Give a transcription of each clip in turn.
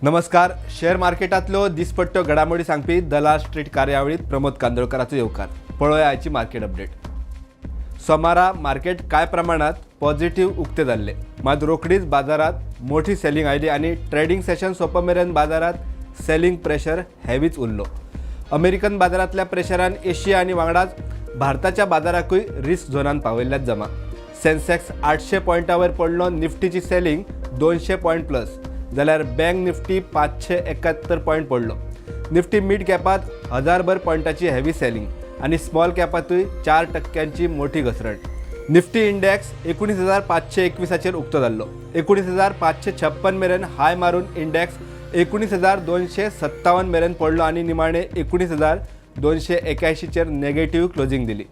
नमस्कार. शेअर मार्केटांतल्यो दिसपट्ट्यो घडामोडी सांगपी दलाल स्ट्रीट कार्यावळीत प्रमोद कांदोळकराचो येवकार. पळोवया आयची मार्केट अपडेट. सोमारा मार्केट कांय प्रमाणात पॉझिटिव्ह उक्ते जाल्ले, मात रोखडीच बाजारात मोठी सेलिंग आयली आनी ट्रेडिंग सेशन सोंप मेरेन बाजारात सेलिंग प्रेशर हेवीच उरलो. अमेरिकन बाजारांतल्या प्रेशरान एशिया आनी वांगडाच भारताच्या बाजाराकूय रिस्क झोनान पावयल्ल्यात जमा. सेन्सेक्स 800 पॉयंटावयर पडलो. निफ्टीची सेलिंग 200 पॉयंट प्लस, जाल्यार बँक निफ्टी 571 पॉयंट पडलो. निफ्टी मिड कॅपात हजारभर पॉयंटाची हेवी सेलिंग आनी स्मॉल कॅपातूय 4 टक्क्यांची मोठी घसरण. निफ्टी इंडेक्स 19,521चेर उक्तो जाल्लो. 19,556 मेरेन हाय मारून इंडेक्स 19,257 मेरेन पडलो आनी निमाणे 19,281चेर नेगेटिव्ह क्लोजिंग दिली.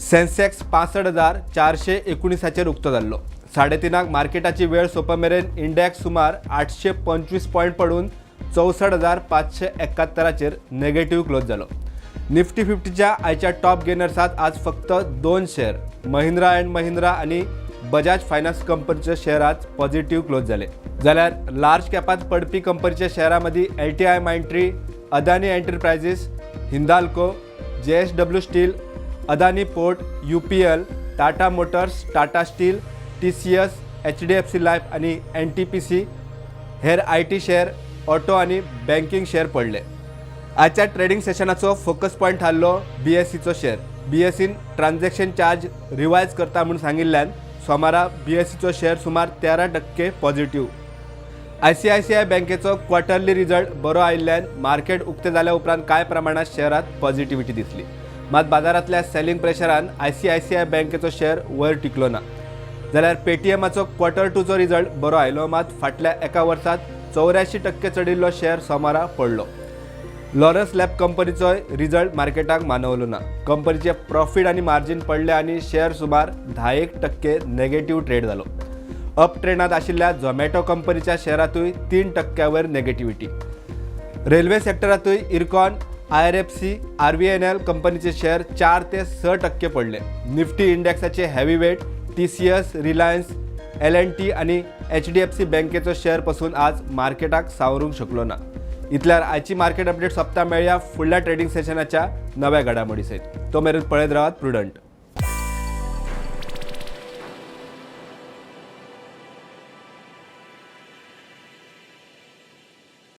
सेन्सेक्स 65,419चेर उक्तो जाल्लो. 3:30क मार्केटाची वेळ सोंप मेरेन इंडेक्स सुमार 825 पॉयंट पडून 64,571चेर नेगेटिव्ह क्लोज जालो. निफ्टी 50च्या आयच्या टॉप गेनर्सात आज फक्त दोन शेअर, महिंद्रा अँड महिंद्रा आनी बजाज फायनान्स कंपनीचे शेअर आज पॉझिटिव्ह क्लोज जाले. जाल्यार लार्ज कॅपात पडपी कंपनीच्या शेअरां मदीं LTI Mindtree, Adani enterprises, Hindalco, JSW steel, Adani port, UPL, Tata Motors, Tata steel, TCS, HDFC life आनी एनटीपीसी, हेर IT share, auto आनी बँकिंग शेअर पडले. आजच्या ट्रेडिंग सेशनाचो फोकस पॉयंट थारलो बीएसईचो शेअर. बीएसईन ट्रान्झॅक्शन चार्ज रिवायज करता म्हूण सांगिल्ल्यान सोमारा बीएसईचो शेअर सुमार 13% पॉझिटिव्ह. आयसीआयसीआय बँकेचो क्वॉर्टरली रिझल्ट बरो आयिल्ल्यान मार्केट उक्ते जाल्या उपरांत कांय प्रमाणात शेअरात पॉझिटिव्हिटी दिसली. मात बाजारांतल्या सेलिंग प्रेशरान आयसीआयसीआय बँकेचो शेअर वयर टिकलो ना. जाल्यार पेटीएमाचो क्वॉर्टर टूचो रिझल्ट बरो आयलो, मात फाटल्या एका वर्सात 84% चडिल्लो शेअर सोमारा पडलो. लॉरस लॅब कंपनीचोय रिझल्ट मार्केटाक मानवलो ना. कंपनीचे प्रॉफिट आनी मार्जीन पडले आनी शेअर सुमार 10 एक टक्के नेगेटिव्ह ट्रेड जालो. अप ट्रेंडात आशिल्ल्या झोमॅटो कंपनीच्या शेअरातूय 3 टक्क्यावयर नेगेटिव्हिटी. रेल्वे सेक्टरातूय इरकॉन, आयआरएफसी, आरव्हीएनएल कंपनीचे शेअर 4 ते 6% पडले. निफ्टी इंडेक्साचे हेवीवेट टीसीएस, रिलायन्स, एलएनटी आनी एचडीएफसी बँकेचो शेअर पसून आज मार्केटाक सावरूंक शकलो ना. इतल्यार आयची मार्केट अपडेट सोंपता. मेळया फुडल्या ट्रेडिंग सेशनाच्या नव्या घडामोडी सयत. तो मेरेन पळयत रावात प्रुडंट.